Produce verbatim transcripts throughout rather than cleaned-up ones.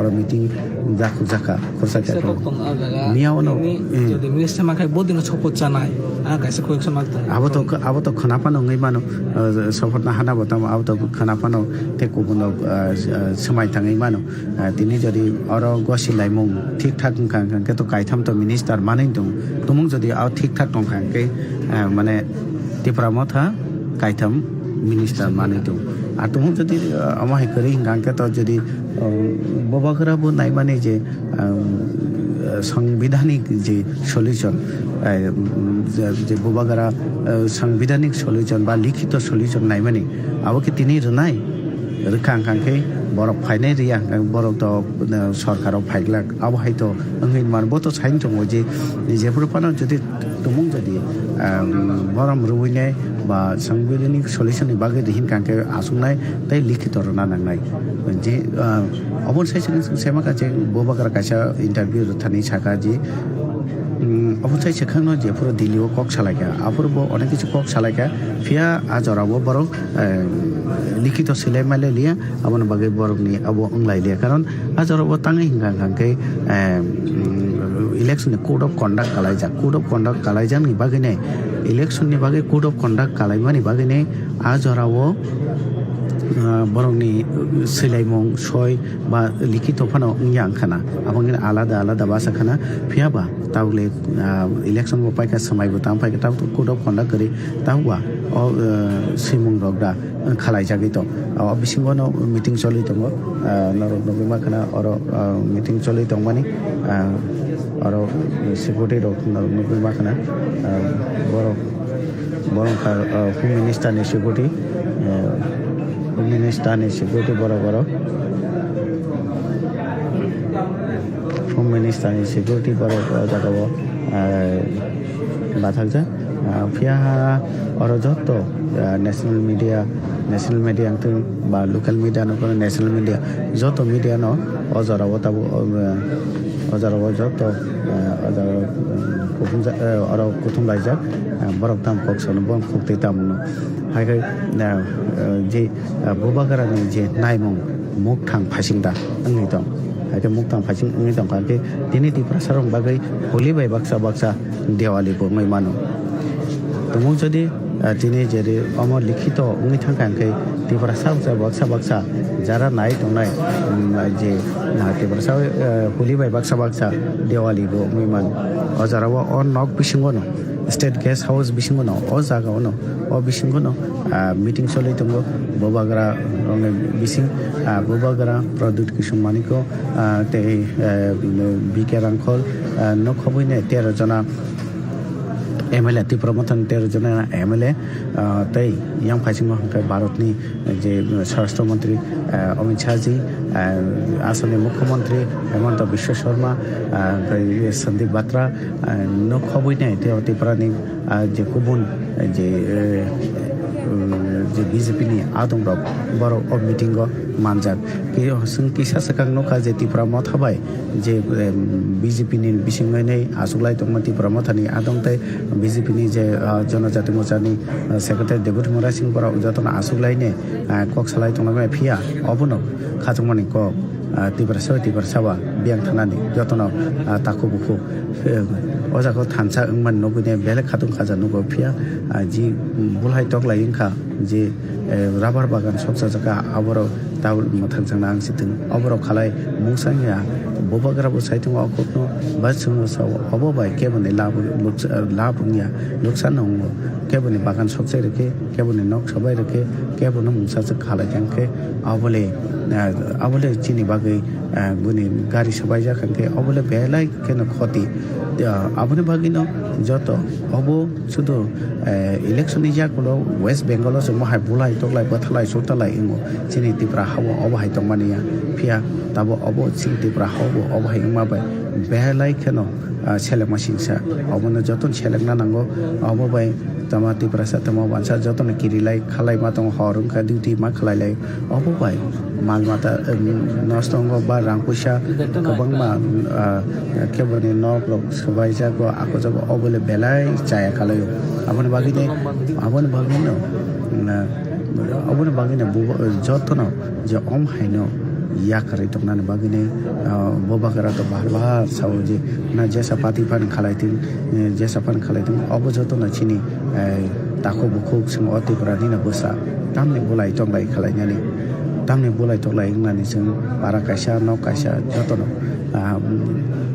meeting jakhuk jakha khorsa khe. Miya ono, eh. Jodi minister makai bodino support chanai. Ah, kaisa question mak tong. Abo to, abo to khana phano wngwi mano, eh, support na hana bo tamo abo to khana phano tei kubun rok, eh, eh, swmai tangwi mano. Eh, tini jodi oro gosi laimung thik thak wngkha, wngkha khe to kaitham to minister manwi tong. Tumung jodi abo thik thak tongkha khe, eh, mane Tipra Motha kaitham minister manwi tong. Ar tumung jodi, eh, omo hai kwrwi hwnkha khe to jodi, eh, Bubagra bo naimani je, eh, sangbidhanik je solution, eh, je, je Bubagra, eh, sangbidhanik solution ba likhito solution naimani, abo khe tini rwnai? Rwkha hwnkha khe borok phainai rwya hwnkha khe borok to, eh, sorkaro phaiglak. Abo hai to wngwi man, bo to saino tongo je, jephuru phano jodi tumung jodi, um, borom rwinai ba sangbidhanik solution ni bagwi rihim kha khe aswknai tei likhito rwna nangnai. Je, uh, oboni sai se, se ma kha je Bubagra kaisa interview rwthani saka je, um, obo sai se khangno jephuru Delhi o kok salaikha, aphuru bo onek kisu kok salaikha, phiya a jorao borok, eh, likhito swilai mailai liya, aboni bagwi borokni abo wnglai liya. Karon a jorao bo tangwi hwnkha hwnkha khe, eh, um, election ni code of conduct kalaijak, code of conduct kalaijakni bagwino, election ni bagwi code of conduct kalaimani bagwino a jorao, ah, borokni swilaimung soi ba likhito phano wngya wngkhana, abo wngkha alada alada basa khana. Phiya ba tabukle, ah, election bo paikha, swmai bo tang paikha, tabuk code of conduct kwrwi, tabuk ba o, ah, swimung rok da khalaijagwi tong. O bisingo no meeting choli tongo. Ah, norok nugwi mankha na oro, ah, meeting choli tongmani. Ah, oro security rok norok nugwi mankha na. Ah, borok, borok kha, ah, Home Minister ni security. Ah, Home Minister ni security borok oro. Home Minister ni security borok o jaga o, ah, bathakjak. Ah, phiya oro joto, ah, national media, national media wngtong ba local media no, national media, joto media no o jora o tabuk, o, ah, o jora o joto, ah, o jora o, um, kuthumjak, eh, oro kuthum laijak, ah, borok tamo kok sano, borok kok tei tamo no. Hai khe, ah, ah, je, ah, Bubagra ni je naimung mukthang phaisingda wngwi tong. Hai khe mukthang phaising wngwi tong kha khe tini Tiprasa rok bagwi holi bai baksa baksa Diwali bo wngwi mano. Tumung jodi, ah, tini jeri omo likhito wngwi thangkha hwnkhe Tiprasa baksa baksa jara nai tongnai, um, je, ah, Tiprasa, ah, holi bai baksa baksa Diwali bo wngwi mano. O jora o, o nok bisingo no, State Guest House bisingo no, o jaga o no, o bisingo no, ah, meeting choli tongo Bubagra rokni bising, ah, Bubagra Pradyut Kishore Manikya, ah, tei, eh, B K Rangkhol, ah, no khobwi nai tero jona M L A, Tipra Mothani tero jona M L A, ah, tei yang phaisingo hwnkhe Bharatni je Swarashtra Montri, ah, Amit Shah ji, ah, Assamni Mukhyamantri Himanta Biswa Sarma, ah, tei Sandeep Batra, ah, no khobwi nai tei o Tiprani, ah, je kubun, eh, je, eh, um, je B J P ni adong rok borok o meeting o manjak. Ki-, chwng kisa swkang nukha je Tipra Motha bai je, em, B J P ni bisingwi nai achuklai tongma Tipra Mothani adong tei B J P ni je, ah, Jonojati Morcha ni, ah, Secretary David Murai Singh borok jotono achuklai nai, ah, kok salai tongma phiya obono khachukmani kok, ah, Tiprasa bai Tiprasa ba biyang thanani jotono, ah, takhuk bukhuk, eh, o jaga o thansa wngmani nugwi nai belai khatung khaja nugo phiya, ah, ji bulhai toklai wngkha. Je, eh, rubber bagan sokchajak kha, aborok tabuk mwthangjakna ang si thung. Oborok khalai mungsa wngya, Bubagra bo sai tongo o kokno, ba chwngno sao, obo bai keboni lab, luksa-, lab wngya, luksan no wngo. Keboni bagan sokchai rwkhe, keboni nok sobai rwkhe, kebono mungsa swk khalai kha hwnkhe, abole, eh, abole chini bagwi, eh, buni gari sobaijak hwnkhe, obole belai kheno khoti. Eh, aboni bagwino joto obo Sudu, eh, election ni yagulo West Bengal o chwngmo hai bulai toklai bwthalai sutalai wngo. Chini Tipra hao obo hai tongmani ya. Phiya tabo obo chini Tipra hao bo obo hai wngma bai belai kheno, ah, selengma singsa. Obono jotono selengna nango. Obo bai tama Tiprasa tama wansa jotono kirilai khalaima tongo, hor wngkha duty ma khalailai. Obo bai mal mata, em, nosto wngo ba rang puisa kwbangma, ah, keboni nok rok swbaijago, akojago, obo le belai chaya kalaio. Aboni bagwi de, aboni bagwi no, na, aboni bagwi no bubo, jotono je om haino yakarwi tongnani bagwini, ah, bo bagra to bar bar sao je, na jesa party phan khalai thung, eh, jesa phan khalai thung, obo jotono chini, eh, takhuk bukhuk chwng o Tripura nino bwsa tamni bulai tonglai khalainani, tamni bulai tonglai wngnani chwng para kaisa, nok kaisa jotono, ah,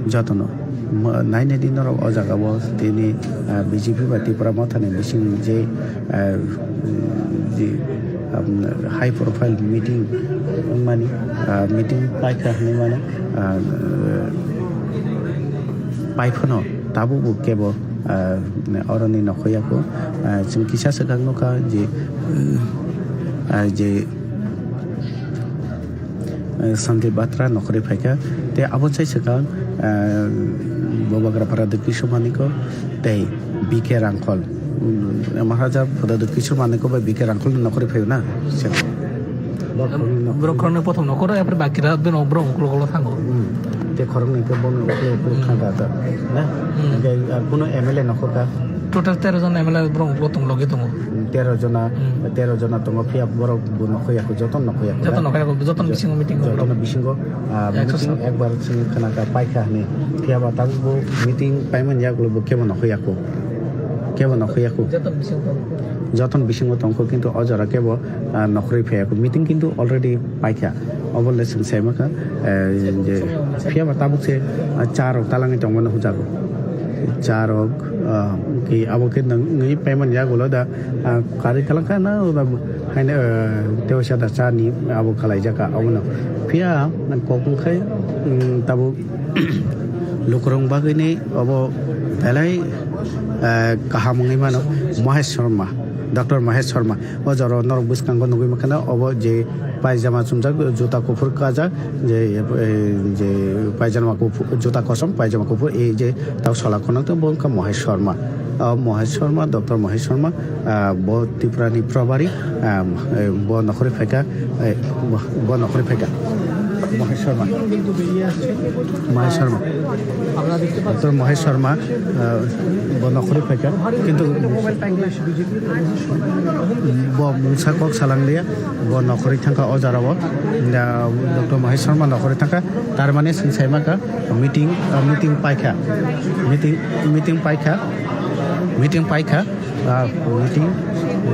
jotono. Mo-, nainani norok o jaga o tini, ah, B J P bai Tipra Mothani bising je, ah, je, um, high profile meeting wngmani, ah, meeting paikha hinwi mano, ah, paiphano tabukbo kebo, ah, oroni nokhorya kho. Ah, chwng kisa swkang nukha je, ah, je, eh, Sandeep Batra nokhorwi phaikha. Tei aboni sai swkang, eh, Bobagra Pradip Kishore Manikya tei B K Rangkhol. Mm, Maharaja Pradip Kishore Manikya bai B K Rangkhol nokhorwi phaio na? Borok khoroknwi nokhorwi. Borok khoroknwi prothom nokhoro, apre bakira bini borok uklok uklok thango. Hmm. Tei khoroknwi khe bono uklok uklok thangkha ta, na? Hmm. Hingkhe, ah, kuno M L A nokhorkha? Total tero jon M L A borok uklok tong logi tongo. Tero jona, hmm, tero jona tongo, phiya borok bo nokhorya kho, jotono nokhorya kho, jotono na? Nokhorya kho, jotono jo-, bisingo meeting jotono kho. Bisingo, ah, ekso meeting sa- ekbar simi khana kha paikha hinwi. Phiya ba tabuk bo meeting paimani yagulo bo kebo nokhorya kho. Kebo nokhorya kho. Jotono bisingo tongo. Jotono bisingo tongkho, kintu o jora kebo, ah, nokhorwi phaiya kho. Meeting kintu already paikha. Obo le chwng sai mankha, eh, je phiya ba tabuk se, ah, cha rok talangwi tongmani hujago. Cha rok, ah, ki abo khe nang-, nangwi paimani yagulo da, ah, karwi talangkha na oda haino, eh, tei waisa da cha ni abo khalaijakha obono. Phiya kok wngkhai, mm, tabuk lukurok bagwini obo belai, eh, kaham wngwi mano Mahesh Sharma, Doctor Mahesh Sharma. O jora norok bwskango nugwi mankha na, obo je paijama chumjak, juta kuphur kajak, je, eh, je paijama kuphur, juta kosom, paijama kuphur, ei je tok sola khonok tong, bo wngkha Mahesh Sharma. O Mahesh Sharma, Doctor Mahesh Sharma, ah, bo Tripura ni probari, ah, eh, bo nokhorwi phaikha, eh, bo, bo nokhorwi phaikha. Mahesh Sharma. Mahesh Sharma. Doctor Mahesh Sharma, ah, bo nokhorwi phaikha. Kintu bo mungsa kok salang liya, bo nokhorwi thangkha o jora o. Da, Doctor Mahesh Sharma nokhorwi thangkha, tar mane chwng sai mankha meeting, ah, meeting paikha, meeting, meeting paikha, meeting paikha, ah, meeting,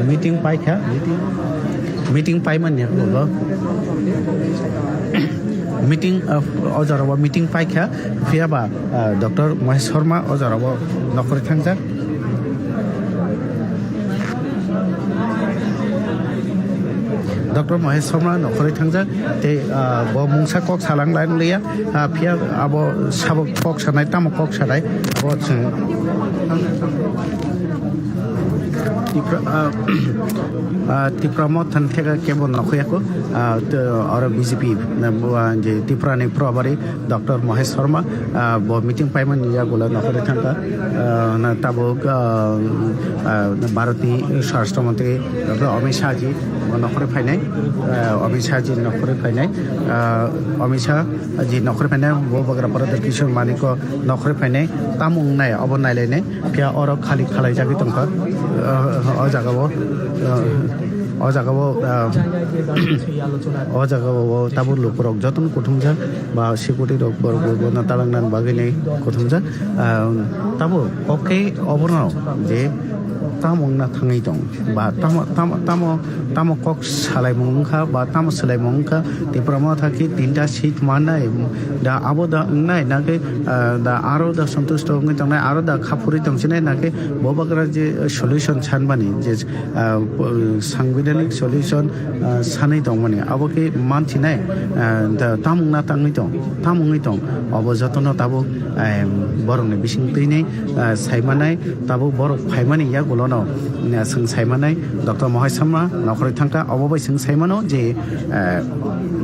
meeting paikha, meeting, meeting paimani bo meeting, ah, o jora o meeting paikha, phiya ba, ah, Doctor Mahesh Sharma o jora o nokhorwi thangjak. Doctor Mahesh Sharma nokhorwi thangjak tei, ah, bo mungsa kok salang lai liya, ah, phiya abo sabo kok sanai, tamo kok sanai, abo chwng Tipra, ah, ah, Tipra Motha ni theka kebo nokhorya kho, ah, oro B J P, ah, bo, ah, je Tripura ni probari Doctor Mahesh Sharma, ah, bo meeting paimani yagulo nokhorwi thangkha, ah, na tabuk, ah, ah, Bharatni Swarashtra Mantri Doctor Amit Shah ji bo nokhorwi phainai, ah, Amit Shah ji nokhorwi phainai, ah, Amit Shah ji nokhorwi phainai, bo bagra Pradip Kishore Manikya nokhorwi phainai, tamo wngnai obo nailainai, phiya oro khali khalaijagwi tongkha, ah, o jaga o, ah, o jaga o, ah, o jaga o tabuk lukurok jotono kuthumjak. Ba security rok borok bo bono talangnani bagwi ni kuthumjak. Ah, tabuk kok khe obono je tamo wngna thangwi tong ba tamo, tamo, tamo, tamo kok salaimung wngkha ba tamo swlaimung wngkha Tipra Motha khe tinta seat mannai da abo da wngnai na khe, ah, da aro da santusto wngwi tongnai aro da kha phurwi tongsinai na khe bo bagra je solution sanmani je ah, sangbidanik solution, ah, sanwi tongmani. Abo khe manthinai, ah, da tamungna tangwi tong, tamungwi tong. Obo jotono tabuk, em, borokni bising twini, ah, saimanai, tabuk borok phaimani yagulono, ah, chwng saimanai, Doctor Mohai Sharma nokhorwi thangkha, obo bai chwng saimano je, ah,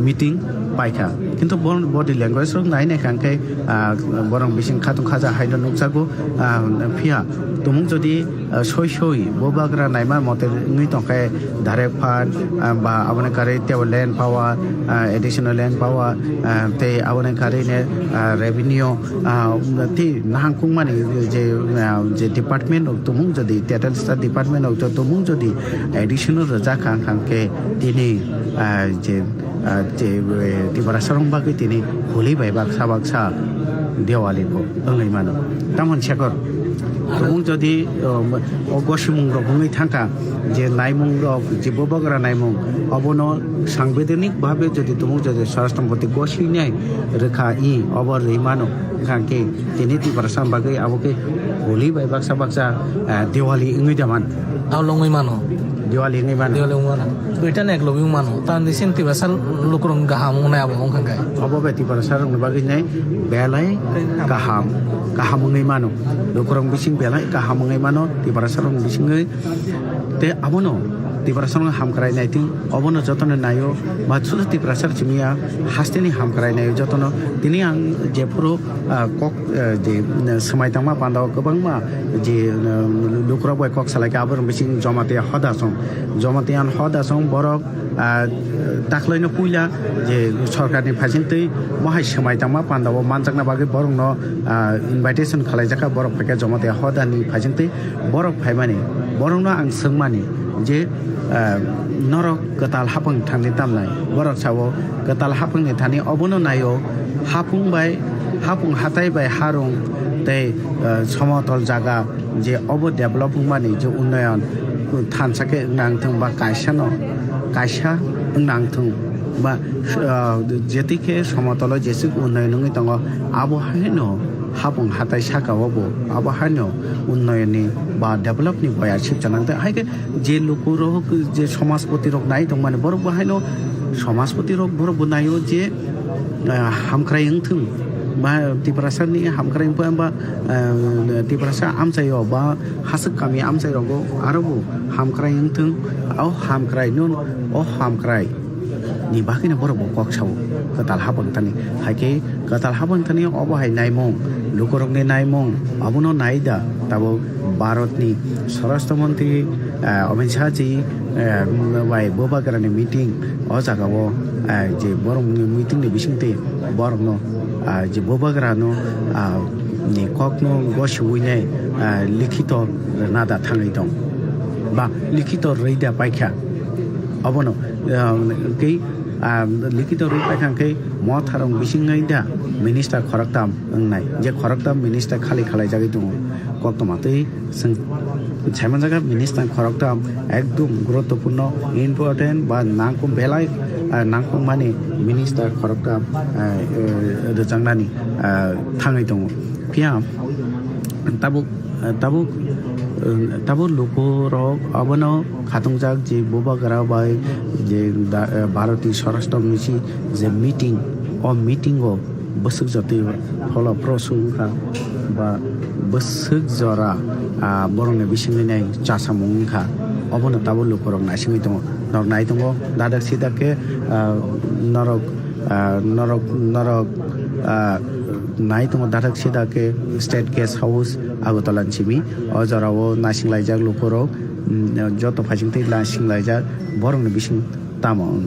meeting paikha. Kintu bo-, body language rok nai nai kha hwnkhe, ah, borok bising khatung khaja haino nukjago, ah, phiya tumung jodi ah, soi soi bo bagra naima mote wngwi tongkhe direct fund, ah, ba aboni karwi teibo land power, ah, additional land power, ah, tei aboni karwi ne, ah, revenue, ah, tei nahang kungmani je, ah, je department rok tumung jodi title star department rok tumung jodi additional rwjak kha hwnkhe tini, ah, je Ah, te, eh, Tiprasarok bagwi tini holi bai baksa baksa Diwali bo wngwi mano. Tamoni sekor tumung jodi, um, o gosimung rok wngwi thangkha, je naimung rok, je bubagra naimung, obono sangbidhanik bhabe jodi tumung jodi swarashtra mantri goswi nai rwkha, i obo rwi mano. Hwnkhe tini Tiprasa bagwi abo khe holi bai baksa baksa, ah, Diwali wngwi da man. Abo wngwi mano. Diwali wngwi mano. Diwali wngwi mano. Duita ni eklogi wngwi mano. Tamni sin Tiprasa lukurok kaham wngnai abo wngkha khe. Obo bai Tiprasa rokni bagwi nai belai kaham, kaham wngwi mano. Lukurok bising belai kaham wngwi mano Tiprasa rokni bisingwi. Te abono Tiprasa rokno hamkrai naiting, obono jotono naio, ba sudu Tiprasa simi ya hasteni hamkrai naio jotono. Tini ang jephuru, ah, kok, ah, je, ah, swmai tangma panda o kwbangma je, ah, lukurok bai kok salai kha, aborok bising Jamatia hoda song, Jamatia hoda song borok, ah, taklaino puila je sorkarni phaisingtwi mohai swmai tangma panda o manjakna bagwi borokno, ah, invitation khalai jakha, borok phaikha Jamatia hoda ni phaisingtwi. Borok phaimani, borokno ang swngmani je, ah, norok kwtal hapung thangni tamnai? Borok sao, kwtal hapungni thani obono naio, hapung bai, hapung hatai bai harung tei, ah, somotol jaga je obo develop wngmani je unnoyon thansa khe wngna wngthung ba kaisano, kaisa wngna wngthung ba, ah, jetwi khe somotolo jeswk unnoyon wngwi tongo, abo haino hapung hatai saka o bo abo haino unnoyonni ba developni boya sip chanang tei hai khe je lukurok je somajpoti rok nai tongmani borok bo haino somajpoti rok borok bo naio je, ah, hamkrai wngthung ba Tiprasani hamkrai wngpha ba, ah, Tiprasa amchaio ba haswk kami amchai rogo aro bo hamkrai wngthung. O hamkrai no, o hamkrai ni bagwino borok bo kok sao kwtal hapang thani. Hai khe kwtal hapang thani obo hai naimung, lukurokni naimung, abono nai da tabuk Bharatni Swarashtra Mantri, eh, Amit Shah ji, eh, bai bubagrani meeting o jaga o, eh, je borokni meeting ni bisingtwi borokno, ah, je bubagrano, ah, ni kokno gosiwinai, ah, likhito rwna da thangwi tong ba likhito rwi da paikha. Obono, ah, tei, ah, likhito rwi paikha hwnkhe motharok bisingwi da minister khoroktham wngnai, je khoroktham minister khali khalaijagwi tongo. Koktwma twi chwng saimanjaga minister khoroktham ekdum guruttopurno, important ba nangkuk belai, ah, nangkukmani minister khoroktham, ah, eh, rwjaknani, ah, thangwi tongo. Phiya tabuk, tabuk, tabuk lukurok abono khatungjak je bubagra bai je da-, Bharati Swarashtra Mantri je meeting, o meeting o bwswk jotwi pholopro wngkha ba bwswk jora, ah, borokni bisingni nai chasamung wngkha. Obono tabuk lukurok naisingwi tongo. Norok nai tongo, dadak sidak khe, ah, norok, ah, norok, norok, ah, nai tongo dadak sidak khe State Guest House Agartala ni simi. O jorao naisinglaijak lukurok, mm, joto phaisingtwi naisinglaijak borokni bising tamo wng,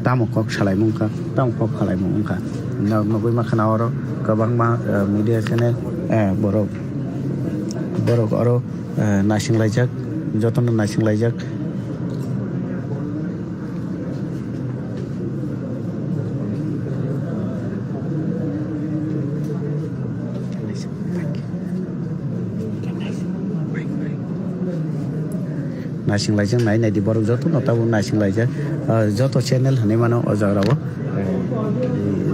tamo kok salaimung wngkha, tamo kok khalaimung wngkha. Norok nugwi mankha na oro kwbangma, eh, media channel, eh, borok, borok oro, eh, naisinglaijak, jotono naisinglaijak. Naisinglaijak nai nai di borok joto no tabuk naisinglaijak, ah, joto channel hinui mano o jaga o,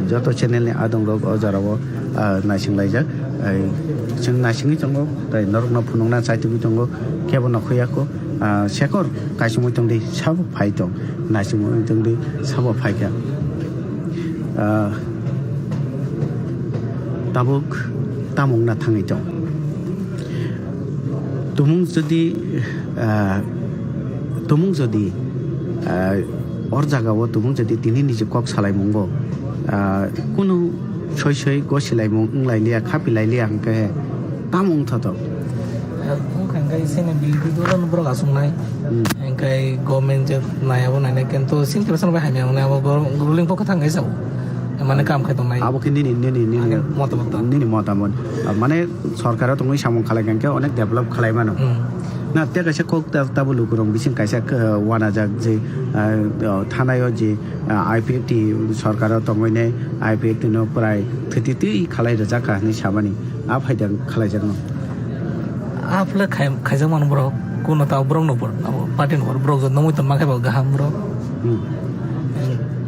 joto channel ni adong rok o jaga o, ah, naisinglaijak, ai, chwng naisingwi tongo, tei norok no phunukna chaitugwi tongo, kebo no khuya kho, ah, sekor kaisingwi tong di sabo phai tong. Naisingwi tongdi sabo phaikha. Ah, tabuk tamo wngna thangwi tong? Tumung jodi, ah, tumung jodi, ah, or jagao tumung jodi tini niji kok salaimungo, ah, kunu soi soi gosilaimung wnglailiya, khapilailiya hwnkhe tamo wngthotok? Wngkha hwnkhe sustainability dolo no borok aswk nai. Hmm. Hwnkhe government je nai abo nainai kintu sini Tiprasa bai hamya wngnai abo go-, ruling pokha thang khe sao. Mane kam khai tongnai. Abo khe nini, nini, nini, ani motamot. Nini motamot. Ah, mane sorkaro tongwi samung khalai kha hwnkhe onek develop khalai mano. Hmm. Tei kaisa kok ta-, tabuk lukurok bising kaisa, uh, wanajak je, uh, uh, thanai o je, uh, I P F T sorkar o tongwi nai, I P F T no prai thwtwi twi khalai rwjak kha hinwi samani. A phaida khalaijakno. A phwle khai-, khaijak mano borok, kuno ta borok no por, abo party no por, borok jotno muiton ma khe bo kaham borok. Hmm.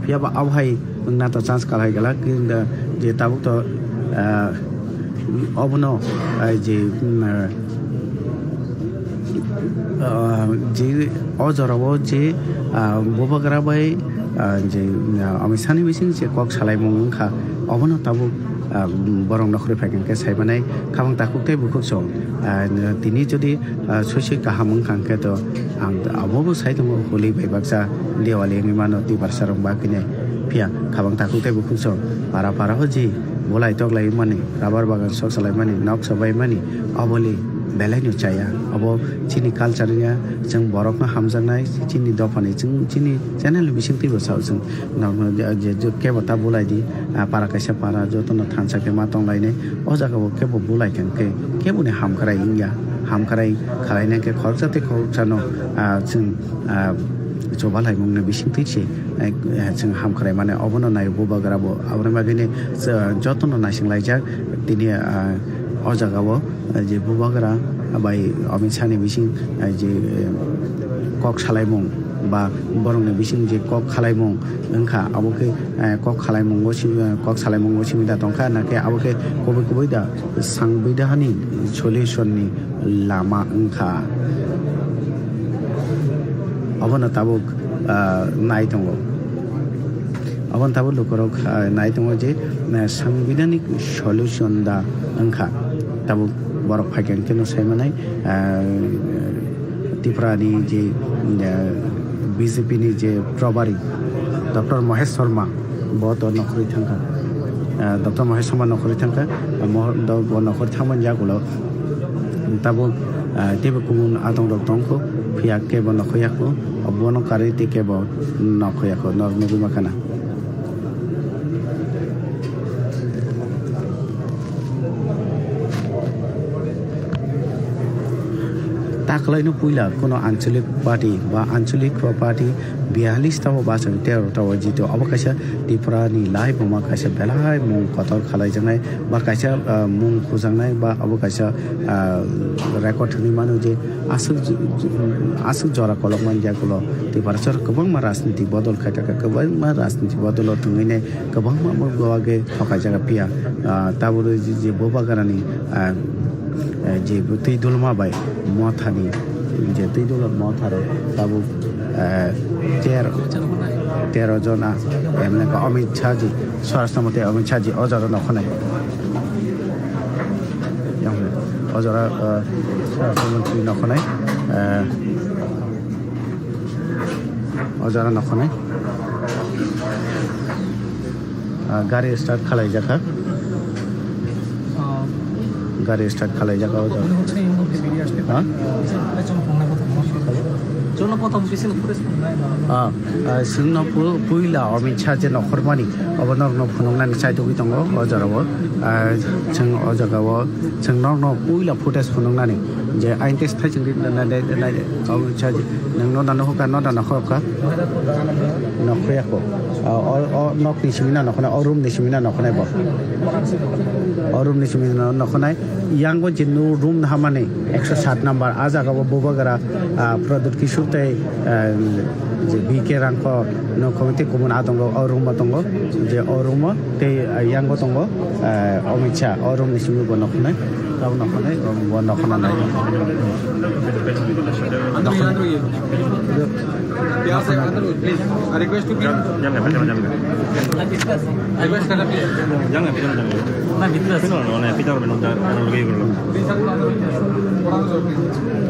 Phiya ba abo hai wngna to chance kal hai glak, kinda je tabuk to, ah, obono, ah, je, mm, ah, ah, je o jorao je, ah, bubagra bai, ah, je, ah, Amit Shah ni bising je kok salaimung wngkha, obono tabuk ah, borok nokhorwi phaikha hwnkhe sai manai, khabang takhuk tei bukhuk song. Ah, tini jodi, ah, soi soi kaham wngkha hwnkhe to ang abo bo sai tongo, holi bai baksa Diwali wngwi mano Tiprasa rok bagwino. Phiya khabang takhuk tei bukhuk song para para o ji bolai toklai mani, rabar bagan sok salai mani, nok sabai mani, oboli belai no chaya. Abo chini culture ya, chwng borok no hamjaknai, chini dopha ni, chwng chini channel ni bising twi bo sao chwng. Norok je, je, je kebo ta bulai di, ah, para kaisa para joto no thansa khe ma tong lai nai. O jaga o kebo bulai khe, khe, kebo ni hamkrai wngya, hamkrai khalai nai khe khoroksa tei khoroksa no, ah, chwng, ah, chuba lai mung ni bising twi se, eh, chwng hamkrai mani obo no nai bubagra bo. Aboni bagwi ni, ah, joto no naising laijak tini, ah, o jaga o. Je bubagra bai Amit Shah ni bising, eh, je, eh, kok salaimung ba borok ni bising je kok khalaimung wngkha, abo khe, eh, kok khalaimungo si-, eh, kok salaimungo simi da tongkha, na khe abo khe kubui kubui da sangbidhani solution ni lama wngkha. Obono tabuk, ah, nai tongo. Aboni tabuk lukurok, ah, nai tongo je, ah, sangbidhanik solution da wngkha. Tabuk borok phaikha hwnkhe no sai manai, ah, Tripura ni je, ah, B J P ni je probari Doctor Mohesh Sharma bo to nokhorwi thangkha. Ah, Doctor Mohesh Sharma nokhorwi thangkha. Ah, mo-, do-, bo nokhorwi thangmani yagulo tabuk, ah, teibo kubun adongrok tongkho, phiya kebo nokhorya kho, bono karwi tei kebo nokhorya kho, norok nugwi mankha na. Takhwlaino puila kuno anchalik party ba anchalik party biyalish ta o bachai tero ta o jito. Obo kaisa Tripura ni laibuma kaisa belai mung kotor khalaijaknai ba kaisa, ah, mung khujaknai ba obo kaisa, ah, record hinwi mano je aswk j-, j-, aswk jora kolokmani yagulo Tiprasarok kwbangma rajniti bodol khai kha, kwbangma rajniti bodolo thwngwi nai kwbangma bo bagwi thokaijak phiya, ah, tabuk je, je bubagrani, ah, eh, je twi dulma bai mothani, je twi dulma motharo tabuk, eh, ter-, tero jona, emne ka Amit Shah ji, Swarashtra Mantri Amit Shah ji o jaga nokhonai. Yang o jaga, eh, Swarashtra Mantri nokhonai, eh, o jaga nokhonai. Ah, gari start khalai jakha. Ah. Gari start khalai jakha o jaga. মনে হচ্ছে এই মুহূর্তে বেরিয়ে আসতে পারে। হ্যাঁ? চলো প্রথম, পিছনে ঘুরে। Ah, ah, chwngno pu-, puila Amit Shah je nokhormani, obo norokno phunuknani chaitugwi tongo o jorao. Ah, chwng o jagao, chwng norokno puila footage phunuknani je ain test khai chwngdi nai, nai, nai, Amit Shah je. Nwng noda nokhorkha, noda nokhorkha? Nokhorya kho. O, o, o nokni simi no nokhornai, o room ni simi no nokhornai bo. O room ni simi no nokhornai. Yango je no room hamani ekso sat number, a jaga bo bubagra, ah, Pradyut Kishore tei, ah, je B K Rangkho no committee kumun a tongo, o room o tongo. Je o room o tei, ah, yango tongo, ah, Amit Shah, o room ni simi bo nokhornai. Tabuk nokhornai, bo nokhorna nai. अंदर भैया, अंदर भैया। प्यार से अंदर, please. Request to please. Jangan, jangan, jangan. Request करना please. Jangan, jangan, jangan. Nah, gitu. Sino, no, no, kita orang minum dah, orang lagi belum. Please, sir, थोड़ा सा, प्लीज।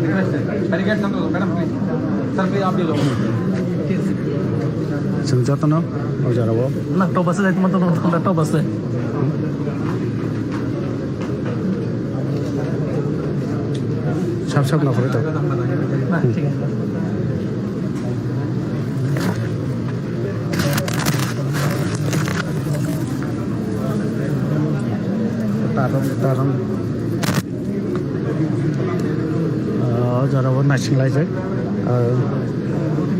रिक्वेस्ट है। बैरिकेड कम करो, मैडम, प्लीज। सर, प्लीज, आप भी लो। Chwng jotono o jorao. Na, to basa jai, tuma to, to, to basa. Sap sap nokhorwi tongo. Tarong, tarong. Ah, Jorao naising laijak, ah,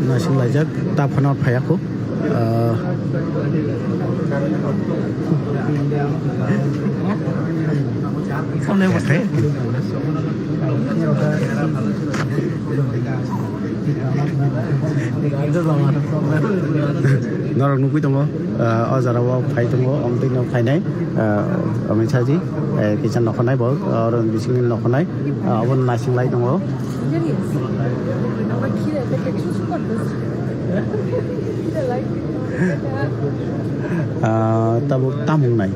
naising laijak, ta phano phaiya kho. Ah, norok nugwi tongo, ah, o jorao phai tongo, omtwi no phainai, ah, Amit Shah ji, eh, kisa nokhornai bo, oro bisingni nokhornai, ah, obo naising lai tongo. Ah, tabuk tamung nai.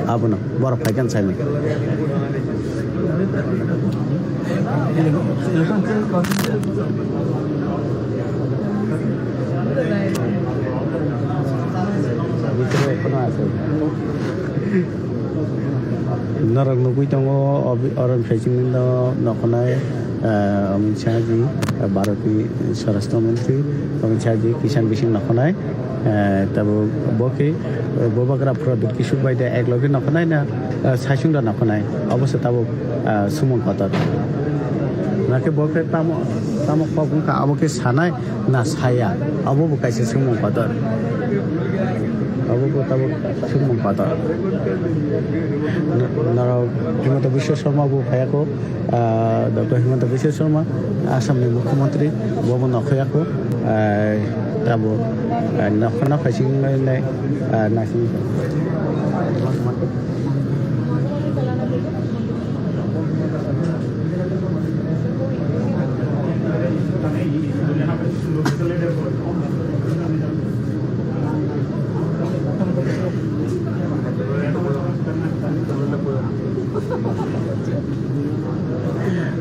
Abono borok phai khe saimani. Norok nugwi tongo, obi-, oro phaisingni no nokhornai, ah, Amit Shah ji, ah, Bharatni Swarashtra Mantri, Amit Shah ji, Kishan bising nokhornai, ah, tabuk bo khe, ah, Bubagra Pradyut Kishore bai de ek loge nokhornai na, ah, saichung da nokhornai, obo se tabuk, ah, sumung kotor. Nakhe bo khe tamo, tamo kok wngkha, abo khe sanai, na saya, abo bo kaisa sumung kotor. Abo bo tabuk sumung kotor. N-, norok Himanta Biswa Sarma bo phaiya kho, ah, Doctor Himanta Biswa Sarma, Assam ni Mukhyamantri, bo bo nokhorya kho, ah, tabuk, ah, nokhorna phaising nai, ah, naising.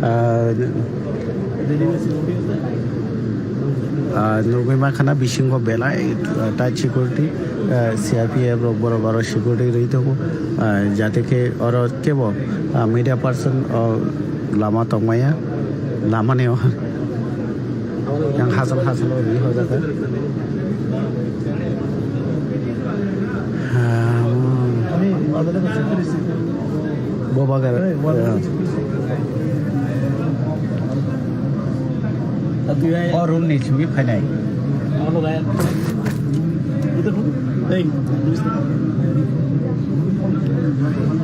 Ah, ah, nugwi mankha na bisingo belai, ah, tight security, ah, C R P F rok borok aro security rwi tongo, ah, jate khe oro kebo, ah, media person, oh, lama tongmaya, lama ni o yang hasal hasal o rwi hojak kha. Ah, bo bagar. O room ni simi phainai.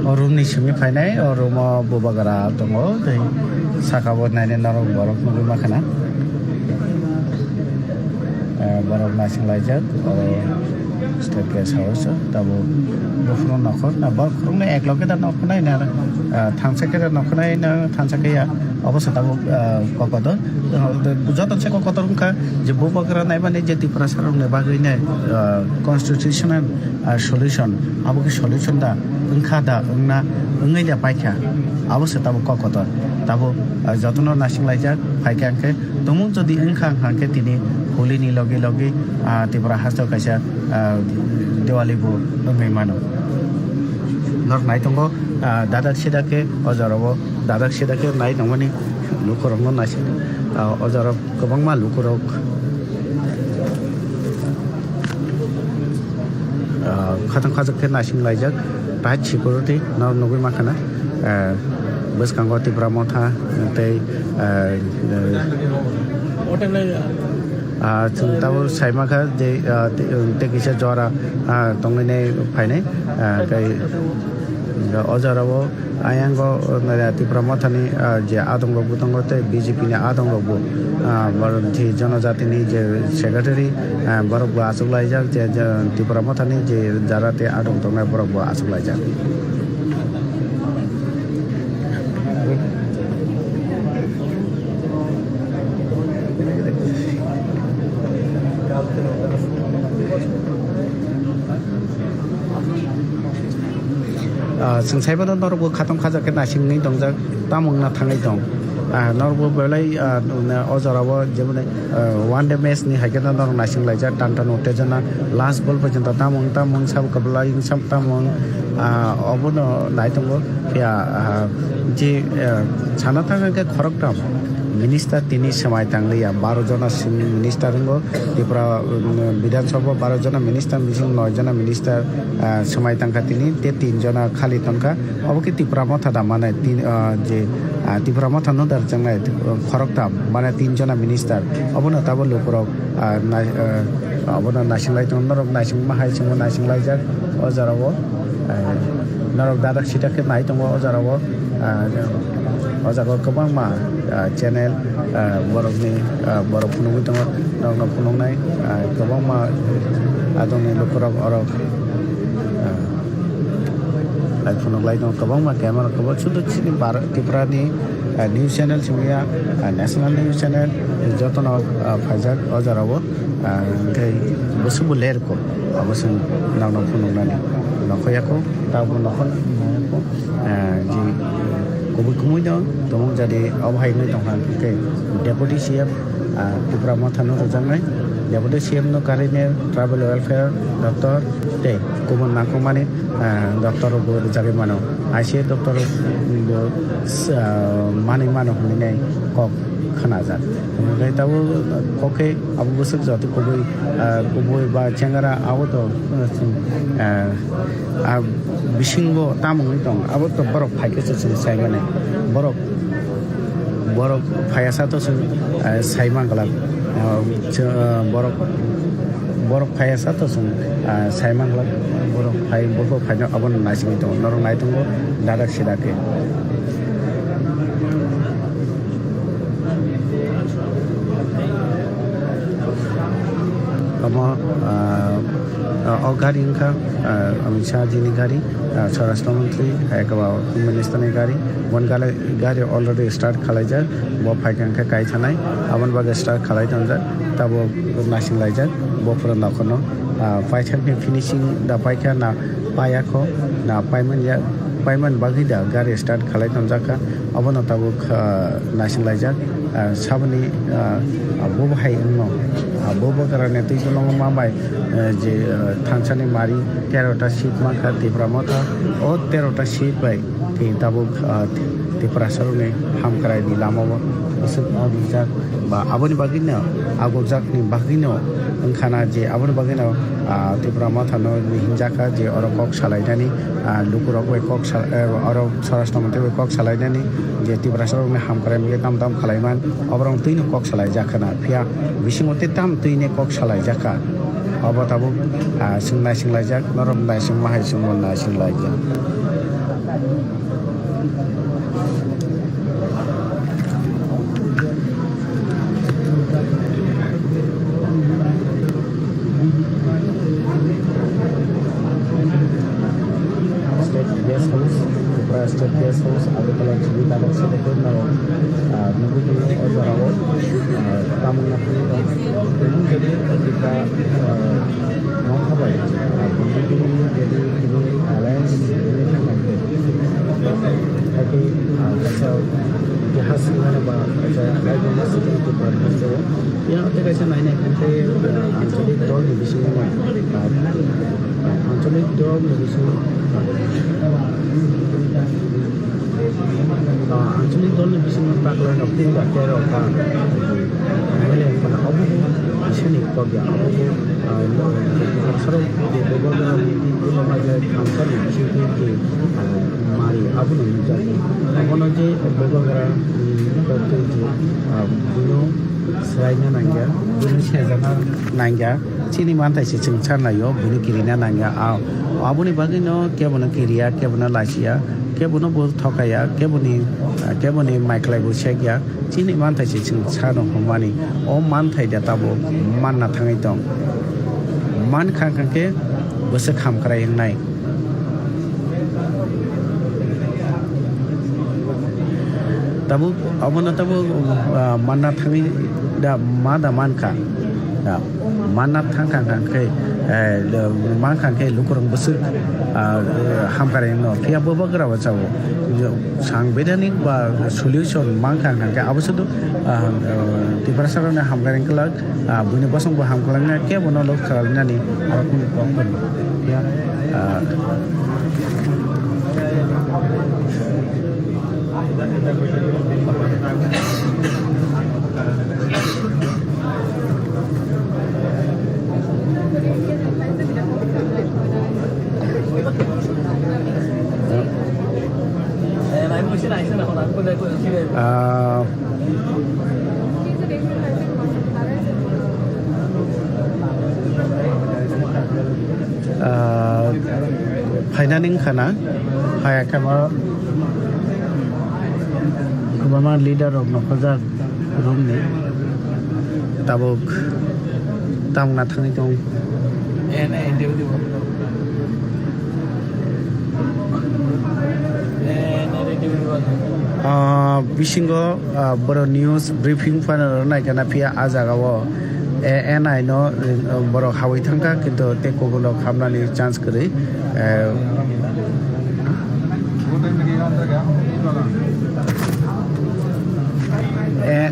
O room ni simi phainai, o room o bubagra tongo, tei saka bo nainai norok borok nugwi mankha na. Eh, borok naising laijak, o state guest house o, tabuk buphuru nokhor, na borok khoroknwi ek loge da nokhornai na, ah, thansa khe da nokhornai na, thansa khe ya, obo se tabuk, ah, kokodo. Joto se kokotor wngkha je bubagra naimani je Tiprasa rokni bagwi nai, ah, constitutional, ah, solution, abo khe solution da wngkha da wngna wngwi da paikha, abo se tabuk kokotor. Tabuk, ah, jotono naising laijak, phaikha hwnkhe tumung jodi wngkha hwnkha hwnkhe tini holi ni logi logi, ah, Tripura haste o kaisa, ah, Diwali bo wngwi mano. Norok nai tongo, ah, dadak sida khe o jora o dadak sida khe nai tongmani lukurokno naising, ah, o jora kwbangma lukurok, ah, khatang khajak khe naising laijak, tight security no nugwi mankha na, ah, bwskango Tipra Motha tei, ah, ah, chwng tabuk sai mankha je, ah, tei, tei kisa jora, ah, tongwi nai phainai, ah, tei o jora o Ayang o, uh, Tipra Mothani, uh, je adong rok bo tongo tei B J P ni adong rok bo, uh, borok je Jonojatini je secretary, uh, borok bo achuk laijak je, je Tipra Mothani je jara tei adong tongnai borok bo achuk laijak. Ah, chwng saimano norokbo khatong khajak khe naisingwi tongjak, tamo wngna thangwi tong. Ah, norokbo belai, ah, o jorao jemon, ah, one day match ni hai khe norok naising laijak, tan tan uttejona, last ball porjonto tamo wng, tamo wng, sabo kwbla wng, sabo tamo wng, ah, obono nai tongo. Phiya, ah, je, ah, sana thang khe khoroktham. Minister tini swmai tangliya, baro jona simi minister wngo. Tripura, um, Bidhan Sabha baro jona minister bising noi jona minister, ah, swmai tangkha tini, te tin jona khali tongkha. Obo khe Tipra Motha da mane tin, ah, je, ah, Tipra Motha no da rwjaknai, ah, khoroktham mane tin jona minister. Obono tabuk lukurok, ah, nai-, ah, obono naising lai tongo, norok naising ma hai simo naising laijak o jora o. Ah, norok dadak sidak khe nai tongo o jora o. Ah, o jaga o kwbangma, ah, channel, ah, borokni, ah, borok phunugwi tongo, norokno phunuknai, ah, kwbangma adongni lukurok orok, ah, lai phunuk lai tongo, kwbangma camera kwbang sudu chini Bharat Tripura ni, ah, news channel simi ya, ah, national news channel jotono, ah, phaijak o jora o. Ah, hwnkhe bwswk bo ler ko, abo se nokno phunuknani nokho ya ko, tabuk nokho nokho, ah, je kubui kumui no tongmung jadi abo hai wngwi tongkha, hwnkhe Deputy C M, ah, Tripura Motha no rwjaknai, Deputy C M no karine tribal welfare doctor tei kubun nangkukmani, ah, doctor rok bo rwjagwi mano, I C S doctor rok bo, ah, manwi mano hwnwi nai kok khnajak. Hwnkhai tabuk kok khe abo bwswk jotoi kubui, ah, kubui ba chengra abo to, ah, ah, bisingo tamo wngwi tong, abo to borok phai khe se chwng sai mani. Borok, borok phaiya sa to chwng, ah, sai man glak. Ah, chwng, ah, borok, borok phaiya sa to chwng, ah, sai man glak. Borok phai, borok phaino abono naisingwi tongo. Norok nai tongo dadak sidak khe. Omo, ah, ah, o gari wngkha, ah, Amit Shah ji ni gari, ah, Swarashtra Mantri, hai khe ba Home Minister ni gari. Bon gale-, gari already start khalaijak, bo phaikha hwnkhe kaithanai, aboni bagwi start khalai tongjak, tabuk naising laijak, bo phuru nokhorno, ah, paithakni finishing da paikha na paiya kho, na paimanya, paimani bagwi da gari start khalai tonjakha, abono tabuk, ah, naising laijak, ah, saboni, ah, ah, bubo hai wngno, ah, bubagrani twi kolongo ma bai, eh, je, ah, thansani mari tero ta seat mankha Tipra Motha, o tero ta seat bai tei tabuk, ah, Tiprasarokni hamkraini lamao bwswk agukjak ba aboni bagwino agukjakni bagwino wngkhana je aboni bagwino, ah, Tipra Mothano hinjakha je oro kok salainani, ah, lukurok bai kok sal-, eh, oro Swarashtra Mantri bai kok salainani je Tiprasarokni hamkrai mungwi tam tam khalaiman oborok twino kok salaijak khana phiya bisingo tei tam twini kok salaijakha obo tabuk, ah, chwng naising laijak norok naising ma hai chwngbo naising laijak. State Guest House, Tripura State Guest House, Agartala chini tabuk side khe no, ah, nugwi tongo o jora o, ah, tamungna phunwi tong. Tei mung jadi kita, ah, Motha bai, ah, B J P ni jadi ini alliance ini thangkha. Haikhe, ah, kaisa itihas wngmano ba kaisa laibuma security problem se. Yang tei kaisa nainai hwnkhe, ah, anchalik dol ni bisingo, ah, anchalik dol ni bisingo, ah, anchalik dol ni bisingo taklai rok tin ba tero ta, M L A wngmano obo bo isani kok ya, obo bo, ah, no, sorok je Bubagra ni tin tin ma je thamsa ni bisingo je, ah, mari abono nukjak. Abono je Bubagra ni kok tei je, ah, buino swraina nangya, buino sejana nangya. Chini manthai se chwng sanlaio, buino kirina nangya. A, aboni bagwino kebono kiriya, kebono lachiya, kebono bo thokaya, keboni, keboni maiklai bo sekya. Chini manthai se chwng sano hwnmani. O manthai da tabuk manna thangwi tong. Mankha hwnkhe bwswk hamkrai wngnai. Tabuk, abono tabuk, ah, manna thangwi da, ma da mankha. Da, manna thangkha hwnkha khe, eh, mankha khe lukurok bwswk, ah, hamkrai no. Phiya Bubagra o chao. Sangbidanik ba solution mankha hwnkha khe abo sudu, ah, ah, Tiprasarokni hamkrai kwlak. Ah, buini bosongbo hamkhlaina kebono lok khlainani aro kunu kok phano. Ya, ah, Ah, ah, phainani wngkha na, phai khe bo kwbangma leader rok nokojak room ni, tabuk tamna thangwi tong. Ah, bisingo, ah, boro news briefing phano naikha na, phiya a jaga o, eh, N I no, eh, borok hawi thangkha, kintu tei kubun rok hamnani chance kwrwi. Eh, eh,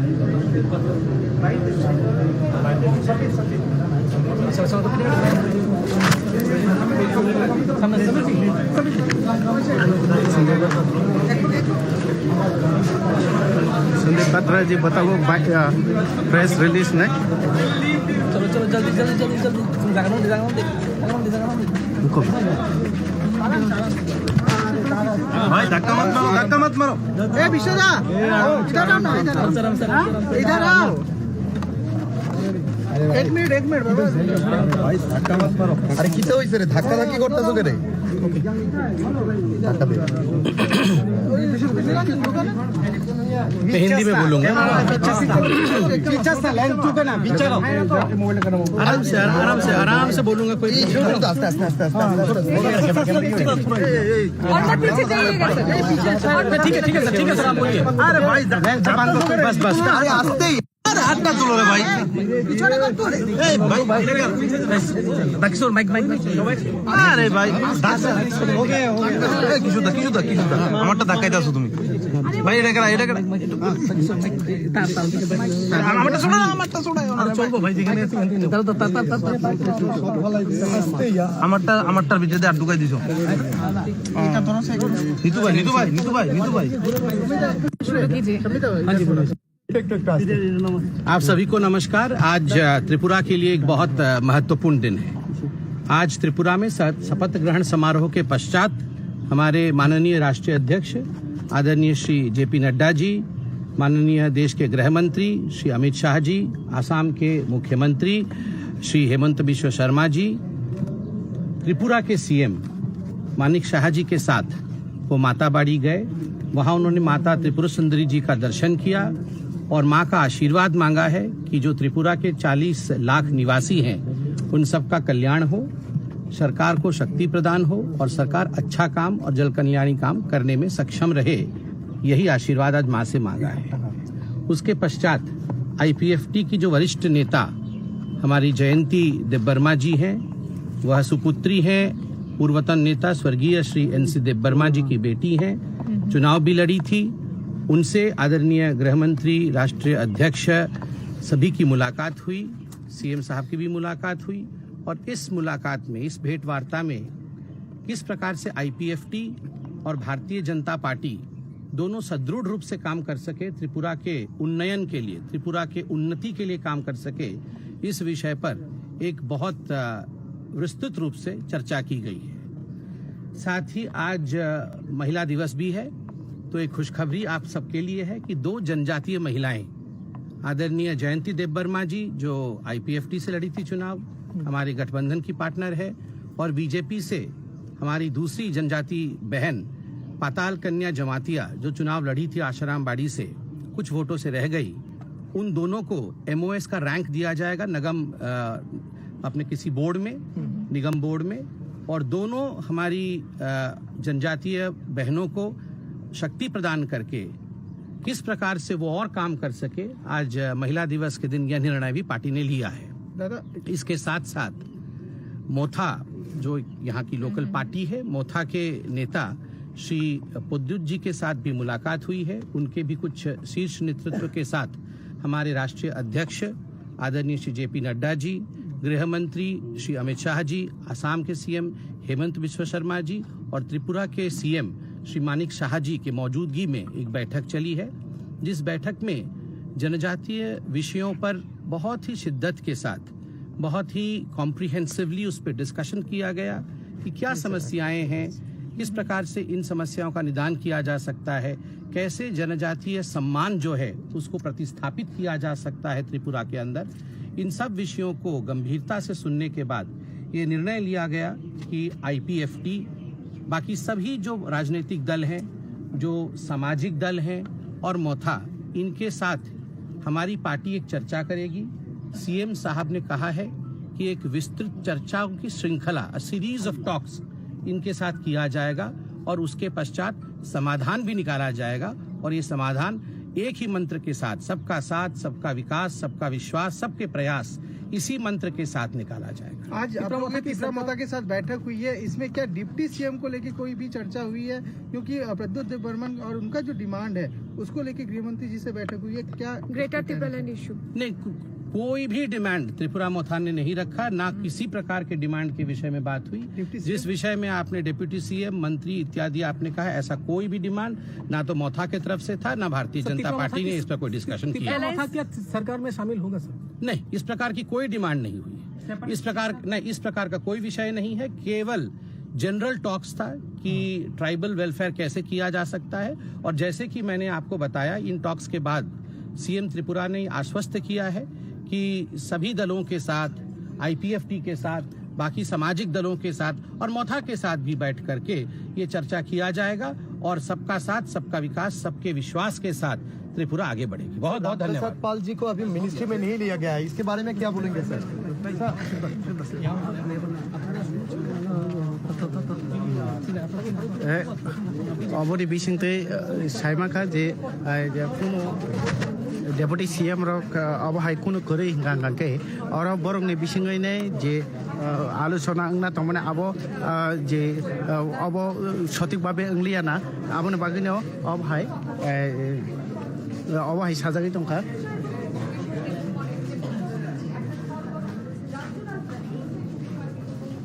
Sandeep पात्रा जी बताओ, बा-, अ, press release ने? चलो, चलो, जल्दी, जल्दी, जल्दी, जल्दी। तुम जागरण दे, जागरण दे, जागरण दे, जागरण दे। रुको। भाई, धक्का मत मारो, धक्का मत मारो। ए, विश्वदा, इधर आओ ना, इधर आओ। इधर आओ। এক মিনিট, এক মিনিট, বাবা। ভাই, ধাক্কা মাত মারো। আরে, কিতা হইছে রে? ধাক্কা ধাক্কি করতেছো কেন? ধাক্কা দে। मैं हिंदी में बोलूंगा। पीछे से लाइन चुके ना, पीछे रहो। आराम से, आराम से, आराम से बोलूंगा, कोई दिक्कत नहीं। आस्ते, आस्ते, आस्ते, आस्ते, आस्ते, आस्ते। और मैं पीछे जाइएगा, सर। और मैं ठीक है, ठीक है, सर, ठीक है, सर, आप बोलिए। अरे भाई, बस, बस। अरे, आस्ते ही। আরে, হাতটা তুলো রে ভাই। এই ভাই, এটা কি? ডাকিস ওর মাইক, মাইক, মাইক। আরে ভাই, এই, কিছু দা, কিছু দা, কিছু দা। আমারটা ধাক্কাই দাও তুমি। ভাই, এটা কেন, এটা কেন? আমারটা শোনা, আমারটা শোনা। আরে চলবো ভাই, যেখানে আছি, ওখানে চলবো। আমারটা, আমারটার ভিতরে আর ঢুকাই দিছো। নিতু ভাই, নিতু ভাই, নিতু ভাই, নিতু ভাই। आप सभी को नमस्कार। आज, अ, त्रिपुरा के लिए एक बहुत, अ, महत्वपूर्ण दिन है। आज त्रिपुरा में स-, शपथ ग्रहण समारोह के पश्चात हमारे माननीय राष्ट्रीय अध्यक्ष आदरणीय श्री जे पी नड्डा जी, माननीय देश के गृह मंत्री श्री अमित शाह जी, आसाम के मुख्यमंत्री श्री हेमंत बिश्व शर्मा जी, त्रिपुरा के सी एम मानिक शाह जी के साथ वो माता बाड़ी गए। वहाँ उन्होंने माता त्रिपुर सुंदरी जी का दर्शन किया और माँ का आशीर्वाद मांगा है कि जो त्रिपुरा के चालीस लाख निवासी हैं, उन सबका कल्याण हो, सरकार को शक्ति प्रदान हो और सरकार अच्छा काम और जल कल्याणी काम करने में सक्षम रहे, यही आशीर्वाद आज माँ से मांगा है। उसके पश्चात आई पी एफ टी की जो वरिष्ठ नेता हमारी जयंती देबबर्मा जी हैं, वह सुपुत्री हैं, पूर्वतन नेता स्वर्गीय श्री एन सी देबबर्मा जी की बेटी हैं, चुनाव भी लड़ी थी। उनसे आदरणीय गृह मंत्री, राष्ट्रीय अध्यक्ष, सभी की मुलाकात हुई, सी एम साहब की भी मुलाकात हुई और इस मुलाकात में, इस भेंट वार्ता में किस प्रकार से आई पी एफ टी और भारतीय जनता पार्टी दोनों सुदृढ़ रूप से काम कर सके, त्रिपुरा के उन्नयन के लिए, त्रिपुरा के उन्नति के लिए काम कर सके, इस विषय पर एक बहुत, अ, विस्तृत रूप से चर्चा की गई है। साथ ही आज, अ, महिला दिवस भी है, तो एक खुशखबरी आप सबके लिए है कि दो जनजातीय महिलाएं, आदरणीय जयंती देबबर्मा जी, जो आई पी एफ टी से लड़ी थी चुनाव, हमारे गठबंधन की पार्टनर है, और बी जे पी से हमारी दूसरी जनजाति बहन पाताल कन्या जमातिया, जो चुनाव लड़ी थी आशाराम बाड़ी से, कुछ वोटों से रह गई, उन दोनों को एम ओ एस का रैंक दिया जाएगा नगम, अ, अपने किसी बोर्ड में, निगम बोर्ड में, और दोनों हमारी, अ, जनजातीय बहनों को शक्ति प्रदान करके किस प्रकार से वो और काम कर सके, आज, अ, महिला दिवस के दिन यह निर्णय भी पार्टी ने लिया है। दादा, इसके साथ साथ मोथा, जो यहाँ की लोकल पार्टी है, मोथा के नेता श्री प्रद्युत जी के साथ भी मुलाकात हुई है। उनके भी कुछ शीर्ष नेतृत्व के साथ हमारे राष्ट्रीय अध्यक्ष आदरणीय श्री जे पी नड्डा जी, गृह मंत्री श्री अमित शाह जी, आसाम के सी एम हेमंत बिस्वा शर्मा जी और त्रिपुरा के सी एम श्री मानिक साहा जी की मौजूदगी में एक बैठक चली है, जिस बैठक में जनजातीय विषयों पर बहुत ही शिद्दत के साथ, बहुत ही कॉम्प्रिहेंसिवली उस पर डिस्कशन किया गया कि क्या समस्याएं हैं, किस प्रकार से इन समस्याओं का निदान किया जा सकता है, कैसे जनजातीय सम्मान जो है उसको प्रतिस्थापित किया जा सकता है त्रिपुरा के अंदर, इन सब विषयों को गंभीरता से सुनने के बाद ये निर्णय लिया गया कि आईपीएफटी, बाकी सभी जो राजनीतिक दल हैं, जो सामाजिक दल हैं और मोथा, इनके साथ हमारी पार्टी एक चर्चा करेगी। सीएम साहब ने कहा है कि एक विस्तृत चर्चाओं की श्रृंखला, a series of talks, इनके साथ किया जाएगा और उसके पश्चात समाधान भी निकाला जाएगा और ये समाधान एक ही मंत्र के साथ, सबका साथ, सबका विकास, सबका विश्वास, सबके प्रयास, इसी मंत्र के साथ निकाला जाएगा। आज आप लोगों की तीसरा मोता के साथ बैठक हुई है, इसमें क्या डिप्टी सीएम को लेके कोई भी चर्चा हुई है? क्योंकि, अ, प्रद्युत देव बर्मन और उनका जो डिमांड है, उसको लेके गृह मंत्री जी से बैठक हुई है, क्या? ग्रेटर टिपेलन इशू। नहीं, को-, कोई भी डिमांड त्रिपुरा मोथा ने नहीं रखा, ना किसी प्रकार के डिमांड के विषय में बात हुई। डिप्टी जिस सीएम? विषय में आपने डिप्टी सीएम, मंत्री इत्यादि आपने कहा, ऐसा कोई भी डिमांड ना तो मोथा की तरफ से था, ना भारतीय जनता पार्टी ने इस पर कोई डिस्कशन किया। त्रिपुरा मोथा क्या सरकार में शामिल होगा, सर? नहीं, इस प्रकार की कोई डिमांड नहीं हुई। इस प्रकार, नहीं, इस प्रकार का कोई विषय नहीं है। केवल जनरल टॉक्स था कि ट्राइबल वेलफेयर कैसे किया जा सकता है, और जैसे कि मैंने आपको बताया, इन टॉक्स के बाद सीएम त्रिपुरा ने आश्वस्त किया है कि सभी दलों के साथ, आईपीएफटी के साथ, बाकी सामाजिक दलों के साथ और मोथा के साथ भी बैठ करके ये चर्चा किया जाएगा और सबका साथ, सबका विकास, सबके विश्वास के साथ त्रिपुरा आगे बढ़ेगी। बहुत बहुत धन्यवाद। सतपाल जी को अभी मिनिस्ट्री में नहीं लिया गया है, इसके बारे में क्या बोलेंगे sir? Eh, oboni bisingtwi, eh, saimaka je, eh, je kuno deputy C M rok, eh, obo hai kuno kwrwi hwnkha hwnkha khe oro borokni bisingwi nai je, eh, aluchona wngna tongmani abo, eh, je, eh, obo, eh, sotik babe wngliya na, aboni bagwino obo hai, eh, obo hai sajagwi tongkha.